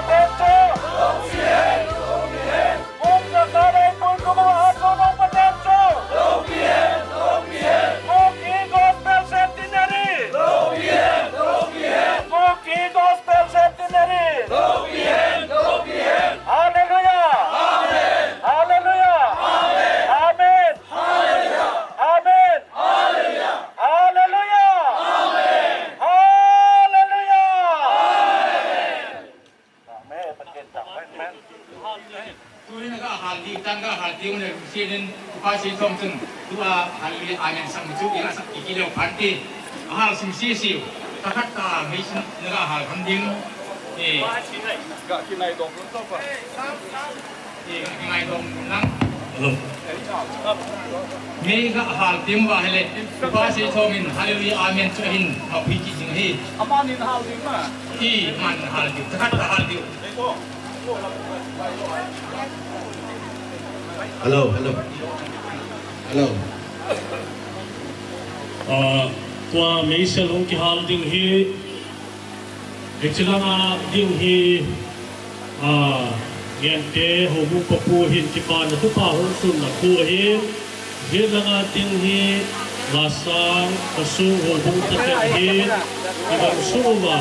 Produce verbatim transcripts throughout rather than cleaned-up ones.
Pathen chu. Kum jakhat eipui thum uva hatchungnung Pathen chu. Kuki Gospel Centenary. Kuki Gospel Centenary. Hallelujah. Hallelujah. Amen. Amen. Hallelujah. Hallelujah. Hallelujah. Amen. Pathen thangvah in. Tuhin aga hal ding, tang aga hal ding le, sinin, upa Seithong chun, tua hal le amen sang chu, ila sak kiki leu phan te. Ahal sung sisi, takhat ta, mei sin, naga hal ham ding. Eh. Ga kinai dong. Eh, ga kinai dong lang. Hello. Mei ga hal ding uva ahile, upa Seithong in, hallelujah, amen chu ahin, aphi ki ding ahi. Amanin hal ding ma. I, amanin hal ding, takhat ta hal ding. Hello, hello. Hello. Ah, tua meisel hung kihal ding hi, hiche langa ding hi, ah, Ngente houbung papu hin kipana thupha hung sunna khu hi, Hiche langa ding hi, Lasang, Kasung houbung taten hi, ibang sung uva,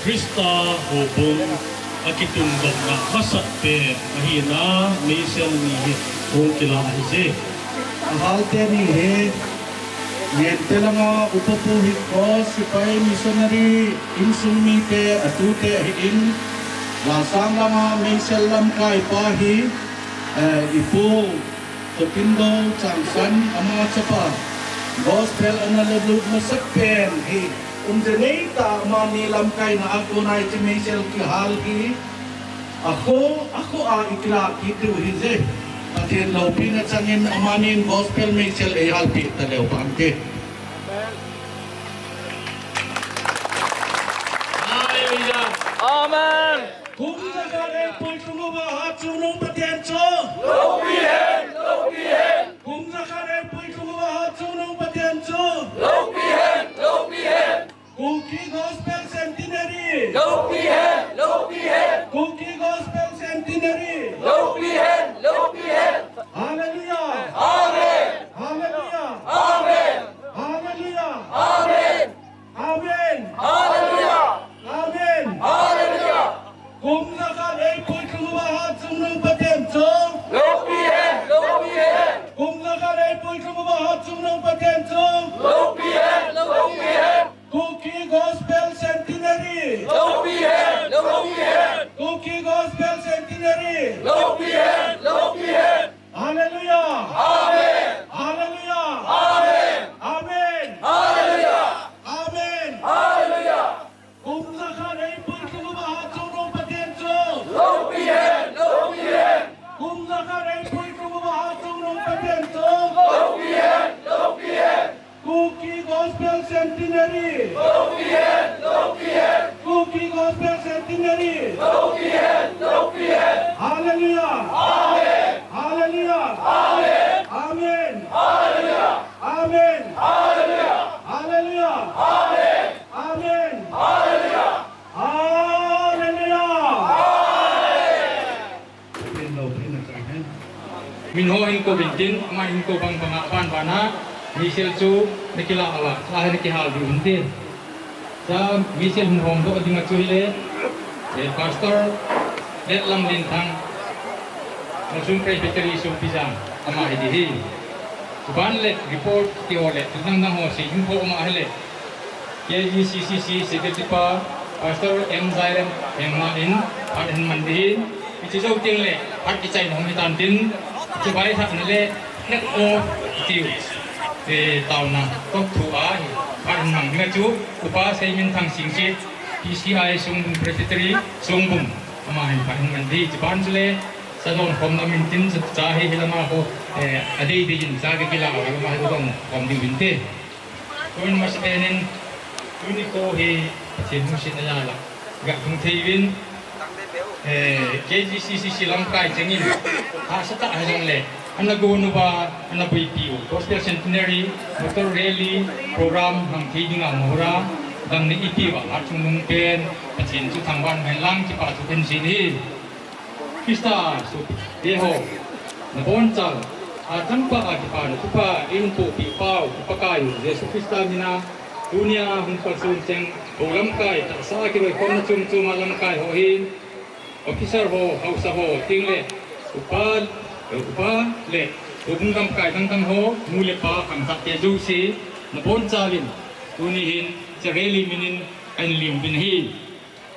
Christa houbung, akitungdotna masat pen, ahina, meisel ni hi, hung kila ahije. Ahal teni hi, Ngente langa upa pu hinkho, sepai missionary, insung mite, atute ahin, Lasang langa meisel lamkai pa hi, eh, ipu, Tokindo Changsan ama chapa gospel ana lalut masat pen hi umje nei ta, amani lamkaina a kona hiche meisel kihal hi akho, akho a ikilah kit diu ahije. Pathen loupina changin amanin gospel meisel eihalpeh taleu vang te. Hallelujah. Amen. Kum jakhat eipui thum uva hatchungnung Pathen chu. Loupi hen, loupi hen. Kum jakhat eipui thum uva hatchungnung Pathen chu. Loupi hen, loupi hen. Kuki Gospel Centenary. Loupi hen, loupi hen. Kuki Gospel Centenary. Loupi hen, loupi hen. Hallelujah. Amen. Hallelujah. Amen. Hallelujah. Amen. Amen. Hallelujah. Amen. Hallelujah. Kum jakhat eipui thum uva hatchungnung Pathen chu. Loupi hen, loupi hen. Kum jakhat eipui thum uva hatchungnung Pathen chu. Loupi hen, loupi hen. Kuki Gospel Centenary. Loupi hen, loupi hen. Kuki Gospel Centenary. Loupi hen, loupi hen. Hallelujah. Amen. Hallelujah. Amen. Amen. Hallelujah. Amen. Hallelujah. Kum jakhat eipui thum uva hatchungnung Pathen chu. Loupi hen, loupi hen. Kum jakhat eipui thum uva hatchungnung Pathen chu. Loupi hen, loupi hen. Kuki Gospel Centenary. Loupi hen, loupi hen. Kuki Gospel Centenary. Loupi hen, loupi hen. Hallelujah. Amen. Hallelujah. Amen. Amen. Hallelujah. Amen. Hallelujah. Hallelujah. Amen. Amen. Hallelujah. Hallelujah. Amen. Min ho hin kouvin tin, ama hin kou bang banga ban bana, meisel chu nakilah uva, la hin kihal diu hin tin. Cha meisel hin hom doh ding a chu hile, eh, Pastor Letlam Linthang, Malsung Presbytery Sungpijang, ama hi ding ahi. Chuban le report ti ho le, dang dang ho si, hin kou ama hile. K G C C C Secretary pa, Pastor M Zairem Hengma in, phat hin man ding, hiche jou teng le, phat kichai nom hitan tin, hiche vaithah na le, head of tiu, eh, taona, tok thu a hi, phat hin mang ding a chu, Upa Seiminthang Singsit, P C I Songbung Presbytery, Songbung. Ama hin pha hin ngan di, chuban chule, sa don khom lam in tin sa cha hi hi lama ho, eh, adei dei in cha ke kila ho lama ho don khom di vin te. Tuin masapen in, tuni ko hi, Pathen hung sin aya la, ga hung thei vin, eh, K G C C C lamkai chengin, ha sa ta ha jong le, Ana gonu va, ana buipi u. Gospel Centenary, Motor Rally, Program, hang thei dinga mohra, dang ni ipi va, ha chungnung pen, Pathen chu thangvah hen lang kipa thu pen sin hi. Krista, su, ye ho, na bon chal, a chang pa a kipa na thu pa, in pu pi pau, Pakai, Jesu Krista mina, tunia hung pa sun cheng, ho lamkai, ta sa ki roi khom na chung chung a lamkai ho hin, Officer ho, haosa ho, ting le, upa, upa le, hubung lamkai dang dang ho, nu le pa, khangthah te jouse, na bon chalin, tuni hin, cha rally minin, kahin lim bin hi.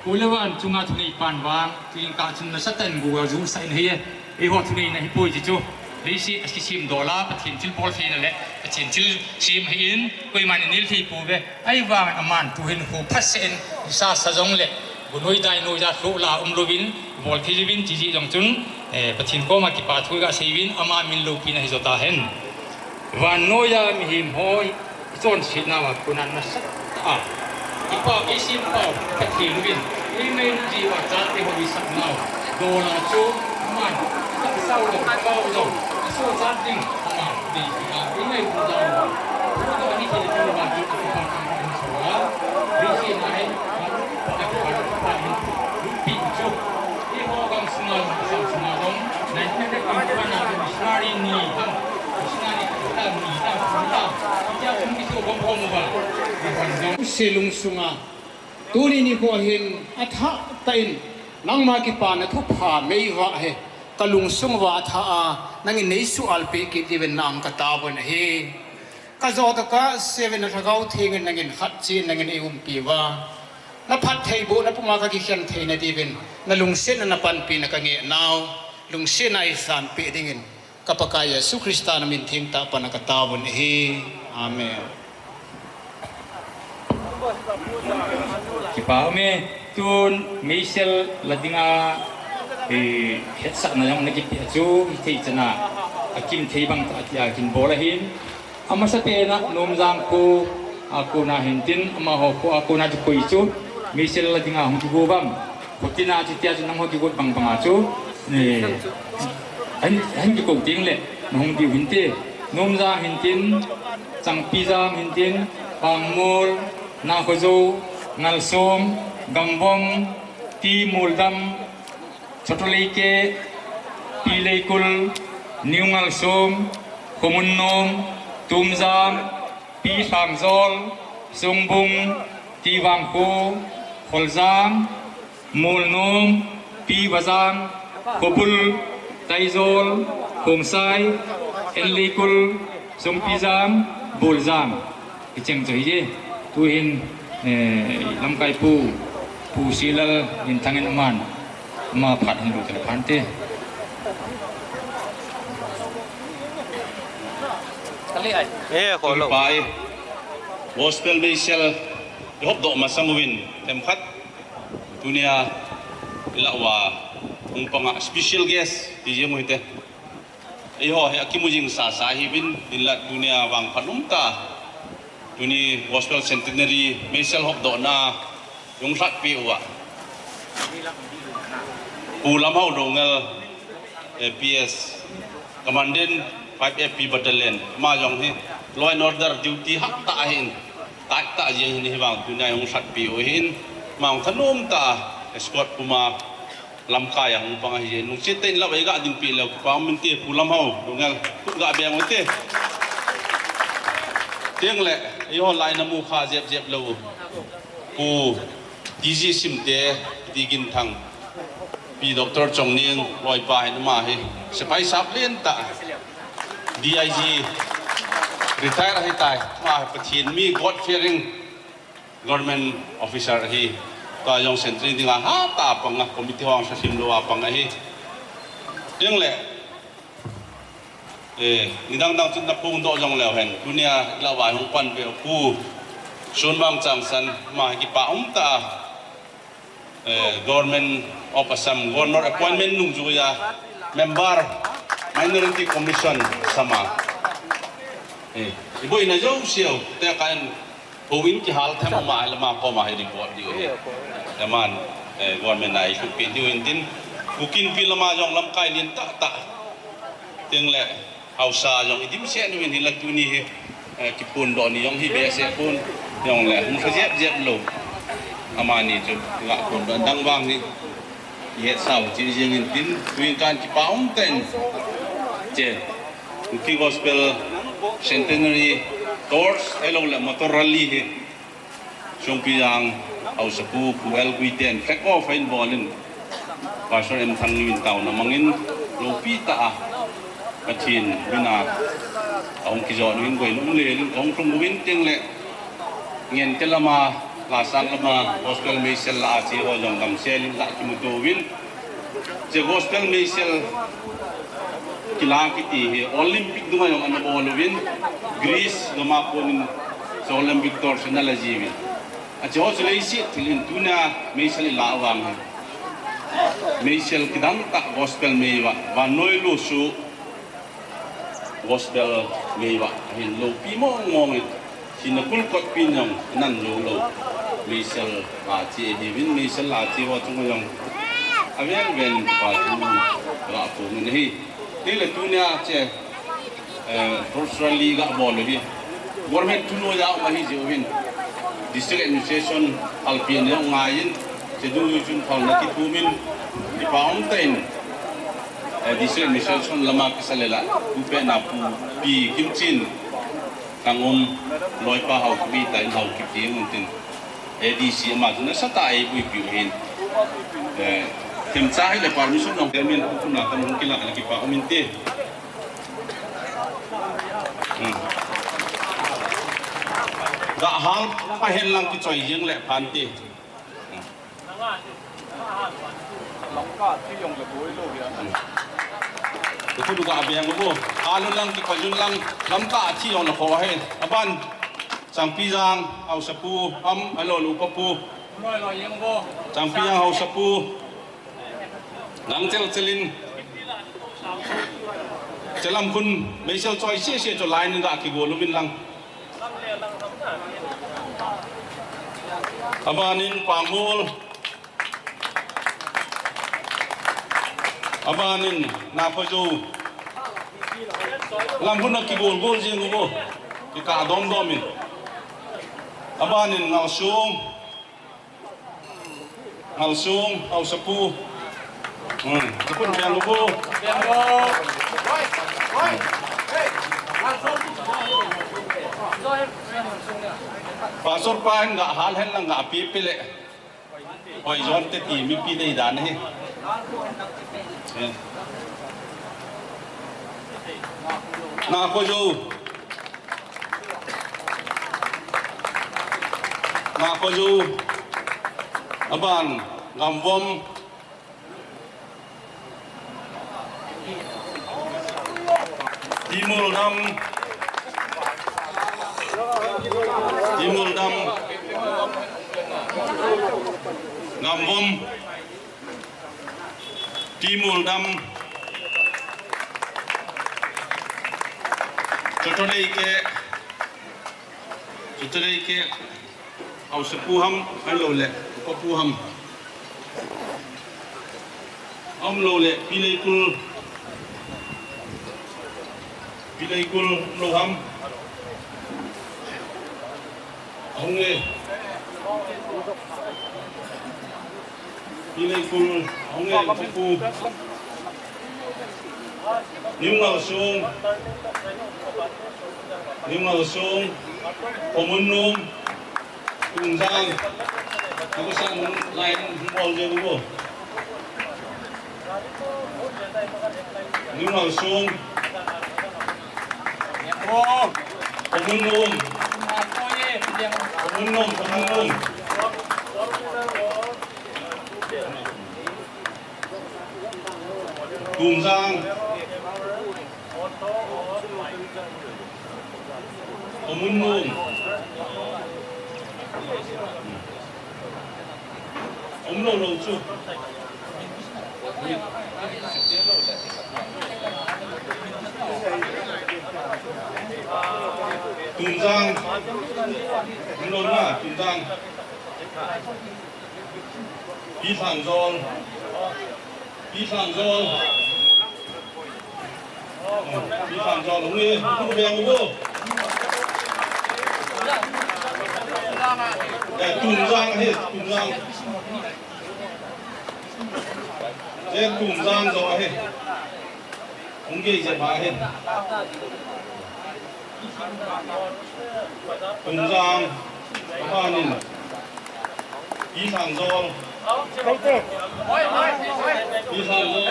Pu le van chunga thunei pan vang, tuin ka chun nasatah in gu a ju sa in hi, eiho thunei na hi poi ji chu. Leiset a kisim dola, Pathen thil bol theina le, Pathen thil sim hi in, koiman in nil thei pouve. Ahivangin aman tuhin hu phatsah in, nisa sa jong le, bu noi dai noi ja thlu la um louvin, bol thei louvin, tiji jong chun, eh, Pathen koma kipa thu ga seiyuvin, ama min loupina hi jo tahen. Van noiya mihem ho, i chonsetna uva kona nasatah a, i pau, i sim pau, Pathen uvin, i mei ji uva chate ho i sakna u, dola chu, aman, ka sau jong, ka lau jong, i so chat ding, ama, dei, i mei u jong, u jong, i thei, i thei, i thei, i thei, Silung sunga tuni nikho hin athah tah in nangma kipana thupha mei vah hi kalungsung uva athah a, nangin neisuh alpeh kit diuvin na ang kataovin ahi. Kajo tokah seven a Lhagao Theng in nangin khat chin nangin eiumpi uva. Na phattheibohna puma kakikhen theina diuvin, na lungsetna na panpina kangeh nau, lungsetna eisanpeh dingin, ka Pakai Jesu Christa na min thengtah pana kataovin ahi. Amen. Kipa ume, tun meisel la dinga, eh, hetsahna jong na kipeh chu, hithei chana, akim thei bang tah tia kin bol ahin. Amasapen a Nomjang kho a kona hintin, amaho kho a kona chu koi chu, meisel la dinga hung kigo bang. Khutina chutia chu nangho kigot bang banga chu, eh, hin, hin kikou teng le, nahung diu hinte. Nomjang hintin, Changpijang hintin, Pangmol, Nakhojou, Ngalsom, Gambong, T Moldam, Chotoleike, P Leikul, New Ngalsom, Khomunnom, Tumjang, P Lhangjol, Songbung, T Vangkho, Kholjang, Molnom, P Vajang, Khobul, Taijol, Khongsai, N Leikul, Songpijang, Boljang. Hicheng chu hije. Tuhin, eh, lamkai pu, Pu Silal, Ginthang in aman. Ama phat hin lut le phante. Eh, kho lo. Pai. Gospel Meisel, i hopdoh masang uvin, themkhat. Tunia, i lah uva, hung panga special guest, ti jeng u hite. Eiho hi akimu jing sasa hiuvin, hinla tunia vangphat umtah a. Tuni Gospel Centenary, Meisel hopdohna, Hung lhatpeh uva. Pu Lamhao Doungel, A P S, Commandant five F P Battalion, ama jong hi law and order duty hattah ahin, tight tah jeng hin hivang tunia hung lhatpeh u ahin, ama jong thanom tah a escort puma lamkai a hung pang ahi jeh in, lungset tah in lah uva eiga dinpeh leu, kipa um inte Pu Lamhao Doungel, khut ga beng ute. Tengle, eiho lai namu kha jep jep lou. Pu T G Simte, T Ginthang, Pi Doctor Chongning, loipa hin ama hi, sepai sap lentah, D I G, retire ahitai, ama hi Pathen mi, God fearing, government officer ahi, tua jong Centenary dinga hatah a pang a, committee ho jong sa thim lou a pang ahi. Tengle, Eh, nidang dang chun naphongdoh jong leu hen. Tunia lah uva hung panpeh u Pu Sonmang Changsan, ama hi kipa um tah a. eh, Government of Assam, Governor appointment nungjuiya member, Minority Commission sama. Eh, iboina jouseu, te kan houin kihal them ama, lama koma hi report diu hi. Aman, eh, government a ikhutpi diu hintin, Kuki Inpi lama jong lamkai lentah tah. Tengle, haosa jong idimset uvin hila tuni hi, eh, kiphondoh ni jong hi behseh pon, jongle, hung lha jep jep lou. Amani chu, ga phondoh dang vang hi, ihetsau chi jeng hintin, tuin kan kipa umtah in, che, Kuki Gospel Centenary Torch, ahiloule motor rally hi, Songpijang Haosapu, Pu L Guiten flag off ahin bolin, Pastor M Thangliu in taona mangin, loupi tah a, Pathen mina, ahung kijot uvin, boina umlel in, kahung lhung uvin tengle, Ngente lama, Lasang lama, Gospel meisel lah a che ho jong damsel in lah kimuto uvin, che Gospel meisel kila kiti hi Olympic dunga jong ana bol uvin, Greece gama konin, che Olympic torch ana la jiuvin. Ache ho chu leiset thil in tunia meisel ilah vang hi, meisel kidang tah Gospel meiva, vannoi lusu Gospel meiva, ahin loupi mong mong in, sina kulkot pin jong anan jou lou. Meisel lah a che ahiuvin, meisel lah a che ho chunga jong aven ven pa thu ga phongin ahi. Tile tunia che, eh, torch rally ga bol u hi, government thunoiya um ahi jeh uvin, District Administration alpi in jong ngaiyin, che dungjuiyin chun phalna kithumin, kipa umtah in, eh, District Administration lama kisalela, tupet na Pu P Kimchin, Tangum, loipa Haokip ta in Haokip ti ngun tin, A D C ama chu nasatah a eibuipiu ahin. Eh, themcha hile permission jong pemin, khuna kan hung kila le kipa um inte. Hmm. Ga hal pha henlang kichoi jeng le phante. Hmm. Tukhu ga beng uvo. Alu lang kipajun lang, Lamka thi jong le kho he. Aban, Changpijang Haosapu, am, alo lu pa pu. Changpijang Haosapu. Lang chel chelin. Chelam khun, meisel choi sese chu line ga kigol uvin lang. Abanin Pangmol. Abanin Nakhojo. Lam khun a kigol gol jeng uvo. Kikah dom dom in. Abanin Ngalsung. Ngalsung, Haosapu. Hmm, tapun piang uvo. Pastor pa hin ga hal hen lang ga pi pi le. Hoi jon te ti mipi dei dan hi. Eh. Nakhojo. Nakhojo. Aban, Gamvom. Timul Dam. Timul Dam. Gamvom. Timul Dam. Chotodei ke. Chotodei ke. Haosapu ham, ahilouleh, upapu ham. Umlouleh, Pileikul. Pileikul, umlou ham. Ahung e. Pileikul, ahung e, upapu. New Ngalsung. New Ngalsung. Khomunnom. Tungjang. Nakosa nung line hung bol jeng uvo. New Ngalsung. Khomunnom. Khomunnom, Khomunnom. Tungjang. Khomunnom. Lo lo chu. Tunjang. Lo na, Tunjang. Pi Thangjol. Pi Thangjol. Pi Thangjol, hung e, hung veng u. Eh, Tunjang, he, Tunjang. Eh, Tunjang jo, he. Hung gei je ba, he. Tunjang, apanin. Pi Thangjol. Pi Thangjol.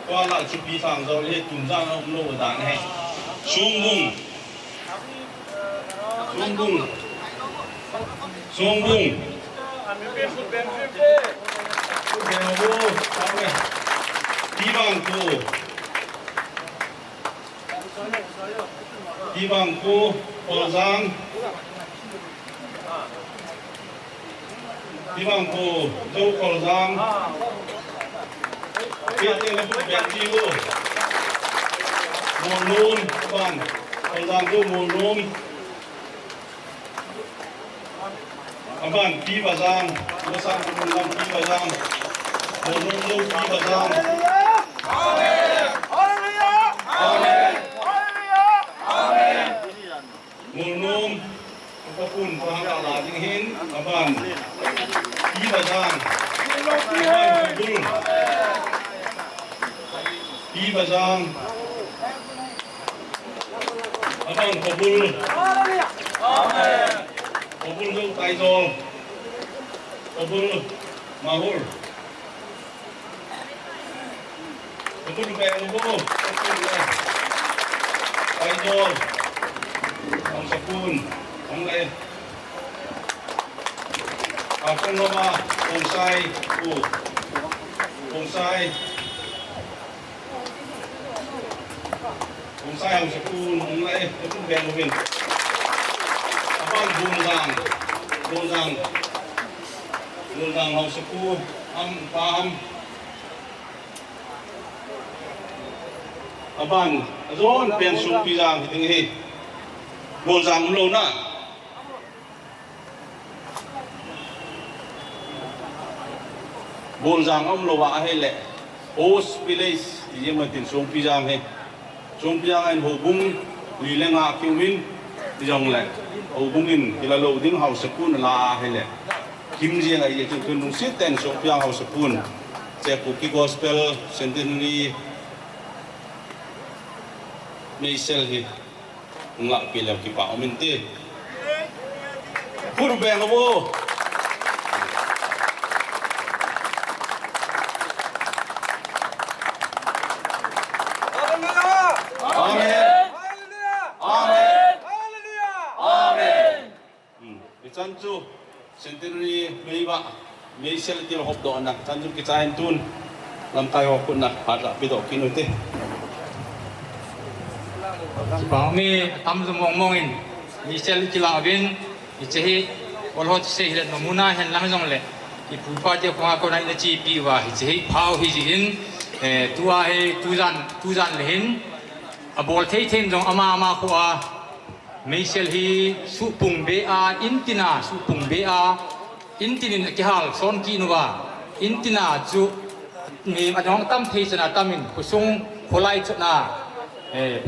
Tua lah chu Pi Thangjol hi Tunjang a um lou dan ahi. Songbung. Songbung. Songbung. Pi Vangkho. Pi Vangkho, Kholjang. Pi Vangkho, Jou Kholjang. Pi te na pu bia ti u. Molnom, Pi Vang. Kholjang Jou Molnom. Aban Pi Vajang, Pi Vajang, Pi Vajang. Molnom Jou Pi Vajang. Amen. Amen. Amen. Molnom, Papun, Pahang, Ala, Ding Hin, aban. Pi Vajang. Aban, Bul. Pi Vajang. Aban Kobul. Kobul Jou Taijol. Kobul Mahur. Kobul Bengbu. Taijol. Ang Sapun. Ang Lai. Akong Loma. Kongsai. Ku. Kongsai. Kongsai Haosapu, nung lai, eh, kum beng uvin. Aban Bonjang, Bonjang, Bonjang Haosapu, am, pa am. Aban, ajon pen Songpijang hi ding hi. Bonjang umlou na. Bonjang umlou a ahile, host village, ti jeng matin Songpijang hi. Songpijang in houbung li le nga kium in, ti jong le, houbung in kila lou ding Haosapu na la ahile. Kim jeng ahi, tun lungset ten Songpijang Haosapu. Che Kuki Gospel Centenary Meisel hi. Nung lah pi lem kipa um inte. Pur beng abo. Hallelujah! Amen. Hallelujah! Amen. Hallelujah! Amen. Hmm. Ichan chu. Centenary meiva, meisel til hopdoh na, chan chu kichai in tun, lamkai ho khut na, phat la pedoh kit u hite. Chipau mi, atam jo mong mong in, meisel kila uvin, hiche hi, ol ho chu sei hile, nomuna hen lang jong le, ipu ipa te khonga kona ina chepi uva, hiche hi, phao hi jin, eh, tua hi, tujan, tujan le hin, abol thei thei jong ama ama khoa, Meisel hi suhpung be a, intina suhpung be a, intin in akihal son kit uva, intina chu mi adong tam thei chana tamin, khosung kholai chana, eh,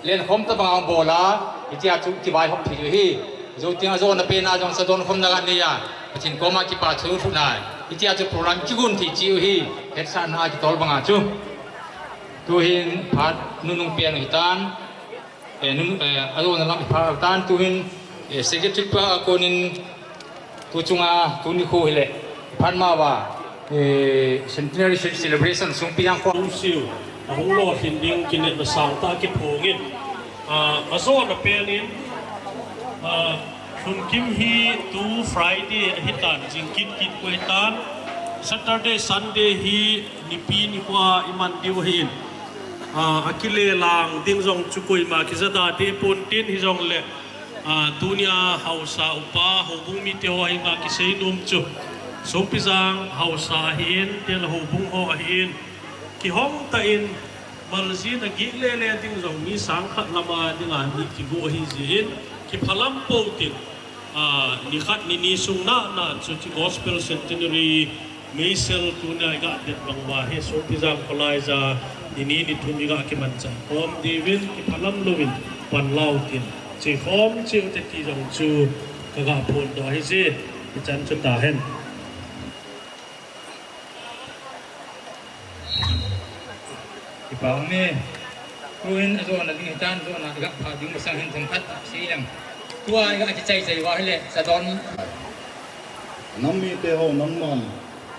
lenkhom tabang a bol a, hitia chu kivai hop thei u hi, jou ting a jona pen a jong sa don khom na la nei a, Pathen koma kipa thu thu na, hitia chu program kigun thei cheh u hi, hetsahna a kitol banga chu. Tuhin phat nunung pen hitan, Eh, nun, eh, ajona lam iphal tan tuhin, eh, secretary pa a konin tu chunga tuni khu hile, phat ma va, eh, centenary ce-, celebration Songpijang khu. Hung siu, ahung lolhin ding kinepna sangtah kiphongin, ah, ajona penin, ah, Lhunkim hi tu Friday ahitan, jing kit kit khu ahitan, Saturday, Sunday hi nipi nikho a iman diu ahin. Ah, akile lang ding jong chu koima kijada deh pon tin hijongle, ah, tunia haosa upa, houbung mite ho henga kisei nom chu Songpijang haosa ahin, tin houbung ho ahin. Kihong tah in, maljin a gih lele ding jong mi sang khat lama dinga mi kigo ahi jeh in, kiphalam pou tin, ah, nikhat nini sung nana chu hiche Gospel Centenary meisel tunia iga det bang uva hi, Songpijang kholai ja nini nithum iga kimanchah khom diuvin, kiphalam louvin pan lau tin, che khom cheu te ti jong chu kaga phondoh ahi je, hichan chu tahen. Kipa um e. Tuhin ajona ding hitan, jona iga pha ding masang hin themkhat sei leng. Tua iga kichai chai uva hile, sadon. Nam mite ho nangman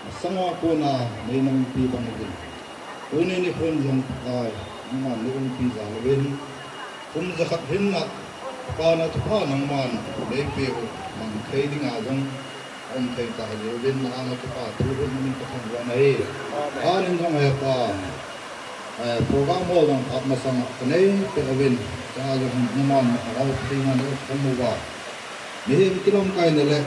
masanga kona nei na umpi bang uvin. Tuni nikhon jong Pakai, nangman nei umpi jal uvin. Kum jakhat hinna, Pakai na thupha nangman neipeh u, mang thei dinga jong um thei ta jeh uvin, na anga kipa thu hin min kathangvah ahi. Anin jong he Pa, eh, program ho jong phat masanga kanei peh uvin, cha jong nangman na hao thei ngan u khom uva. Mihem kilamkaina le,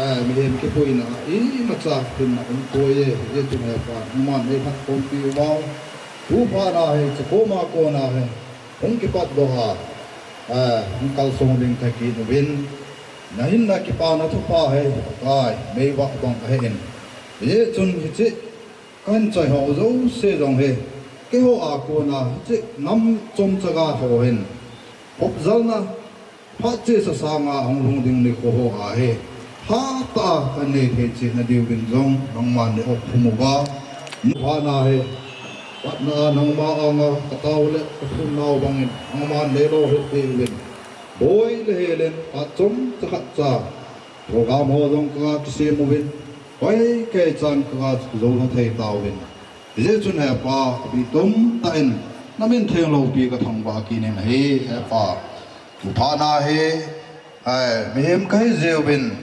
eh, mihem kipuina imacha hinna umpoi e, hijeh chun he Pa, nangman nei phatkhompi uva. Tuphat na hi, chukoma kona hi hung kipatdoh a, eh, hung kalsong ding thakit uvin. Na hinna kipana thupha hi, Pakai, meivah bang ahin. Hijeh chun hiche kahin choi ho jouse jong hi, keiho a kona hiche nam chomcha ga ho hin, hopjalna, phat chesa sanga hung lhung ding nikho ho ahi. Hatah a kanei thei cheh na diuvin jong nangman nei umkhom uva. Nuphat na hi, patna a nangma anga katao le kathum nau bangin nangman neilo hih peh uvin. Boi le hel in phat chomcha khat cha program ho jong kaga kisem uvin, koi kei chan kaga jou lha thei tauvin. Hijeh chun he Pa, abitum tah in na min theng loupi kathangvah kit in ahi, he Pa. Tuphat na hi, eh, mihem kahi jeh uvin,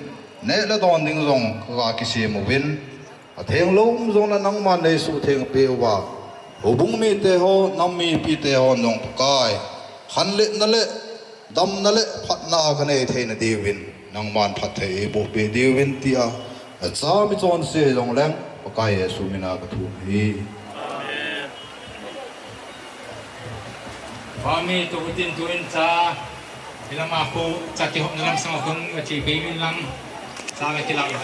neh le don ding jong kaga kisem uvin. Atheng lou um jongle nangman neisuhtheng peh uva. Houbung mite ho, nam mipite hon jong Pakai, khanletna le damna le phatna kanei theina diuvin, nangman phatthei eiboh peh diuvin tia, nacha michonse jongleng, Pakai Jesu mina kathum ahi. Pami tu utin tuin cha, ilama khu, cha kihopna lam sanga khun, achi peimin lang, cha la kilang.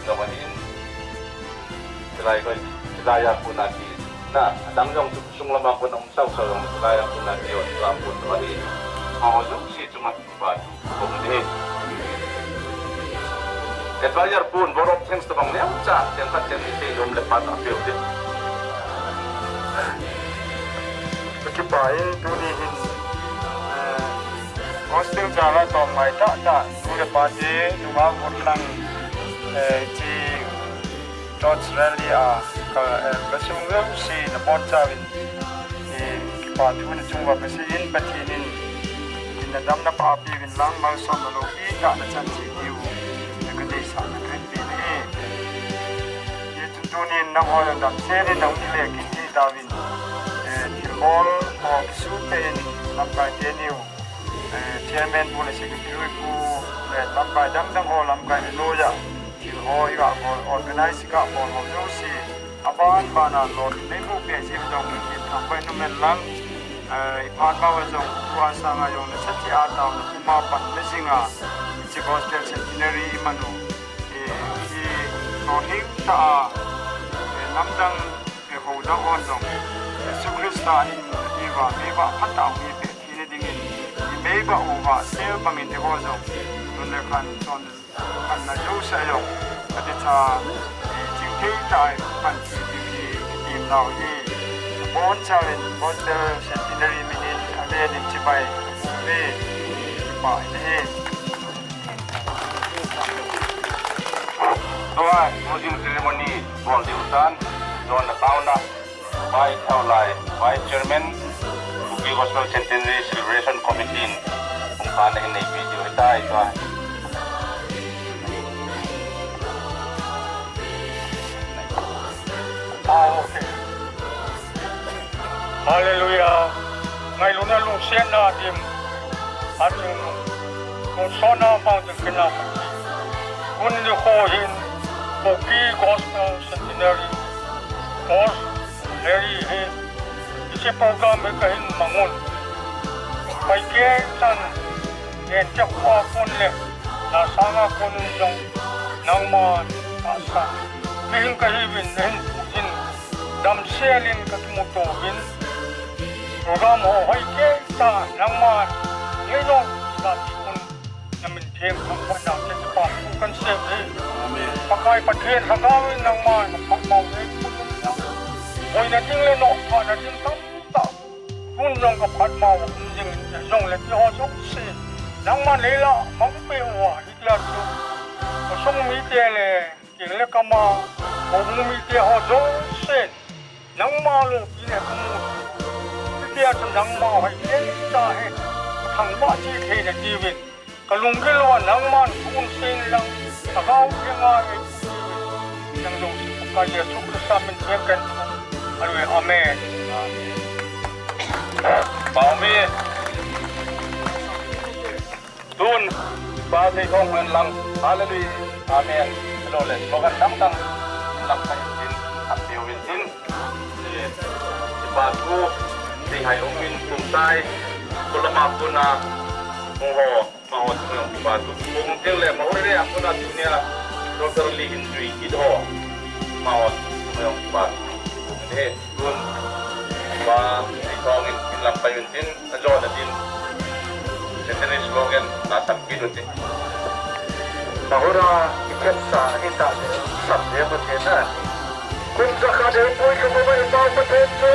Kamahin, hilai koi, hilai a kona ti, na, adang jong chu sung lama kona um sau sau jong, hilai a kona ti, o, chu a kona ti, o, jong si chu ma, ba, um ti. Advisor pun, vote of thanks tabang neocha, teng khat teng ni te, um le pa ta, pe, pe. Kipah in, tuni hin, eh, Gospel jal a tong mai tah tah, nu le pa te, nungah got lang, eh, chi George Rally a, ka, eh, ka sung jouse na pon chauvin, eh, kipa thu na chung uva ka sei in, Pathen in, tin na damna pha apeuvin lang, malsomna loupi tah na chan cheh diu, na ka deisah na ka hin pe na e. Hichun tunin nangho jong damsel in na hung kile kit thei tauvin, eh, thilbol ho kisu tah in lamkai teni u, eh, chairman pu le secretary pu le lamkai dang dang ho lamkai na noiya thil ho i ga bol, organize i ga bol ho jouse, aban ban a lolhinna i boh peh jeh u jong Pathen thangvah in um hen lang, eh, i phat uva jong tua sanga jong nasatah a taona puma pan na jing a, hiche Gospel Centenary i man u, eh, i lolhing tah a, eh, namdang, eh, houdang hon jong Jesu Christa in i va, mei va phatah a hung peh theina dingin, i mei va u va sel bangin eiho jong nun le khan chon khanna jouse jong, kati cha, eh, chingthei tah a pan ti ti ti ti nau hi. Bonchauvin Gospel Centenary min in amen in chibai. Amen. Chibai ahi. Tua closing ceremony bol diu tan, don na tauna. Vice Chairman, Kuki Gospel Centenary Celebration Committee in pung khat na hin nei video hi tai tua. Ah, okay. Hallelujah. Ngailutna lungsetna dim. Achung. Kung sona bang jing kina. Kun ni ho hin. Kuki Gospel Centenary. Gospel Mary hi, hiche program hi kahin mang un. Paikei chan, ngen chep a kon le, na sanga kon un jong, nangman, tahsa. Mihing kahiuvin, nahin puijin, damsel in kakimuto uvin. Program ho hoikei tah, nangman, ngeilou, dam un. Na min theng thangvahna te kipa thu kan sem e. Amen. Pakai Pathen Lhagao in nangma na phatmau nei put in lang. Boina ding le nopna ding tamtah. Tun jong ka phatmau um jing in jong le ti ho jouse. Nangma nei la mang pe uva hitia chu. Ka sung mite le King le kama, houbung mite ho jousen, nangma loupi le kamu. Hitia chu nangma hoikei tah hi, thangvah cheh theina diuvin, ka lunggil uva nangman kahin sei in lang, ka gao thenga eipuiyin, nang jouse Pakai Jesu Christa min theng kahin thum. Hallelujah. Amen. Amen. Pau mi. Tun, pa thei thong hen lang. Hallelujah. Amen. Hello, le. Slogan dang dang. Lang pa in tin. Ap diu in tin. Eh, pa tu. Thei hai um in kum tai. Kulama kuna. Hung ho. Ma ho tu yong pa tu. Kum ting le ma ho le a kuna tu nia. Doctor Lee in jui kit ho. Ma ho tu yong pa tu. Eh. Tun, pa, thei thong in, in lam pai un tin, ajona din. Centenary slogan, na sam kit un tin. Mahura, i thepsa, i ta de, sam de mu tin na. Kum jakhat eipui thum uva i Pau Pathen chu.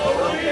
Loupi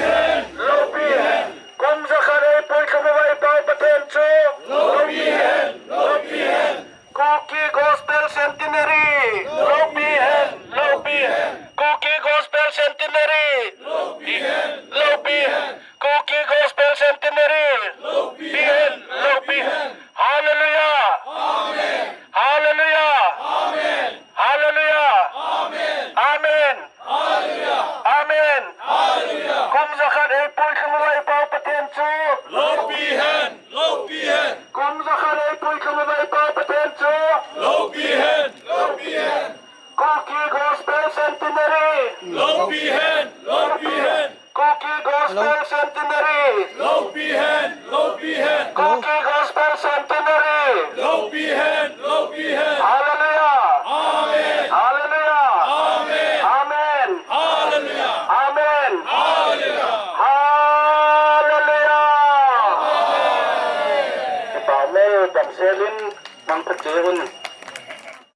hen. Kum jakhat eipui thum uva i Pau Pathen chu. Loupi hen. Loupi hen. Kuki Gospel Centenary. Loupi hen, loupi hen. Kuki Gospel Centenary. Loupi hen, loupi hen. Kuki Gospel Centenary. Loupi hen, loupi hen. Hallelujah. Amen. Hallelujah. Amen. Hallelujah. Amen. Amen. Hallelujah. Amen. Hallelujah. Kum jakhat eipui thum uva i Pau Pathen chu. Loupi hen, loupi hen. Kum jakhat eipui thum uva i Pau Pathen chu. Loupi hen, loupi hen. Kuki Gospel Centenary. Loupi hen, loupi hen. Kuki Gospel Centenary. Loupi hen, loupi hen. Kuki Gospel Centenary. Loupi hen, loupi hen. Hallelujah. Amen. Lim, mangpha che un.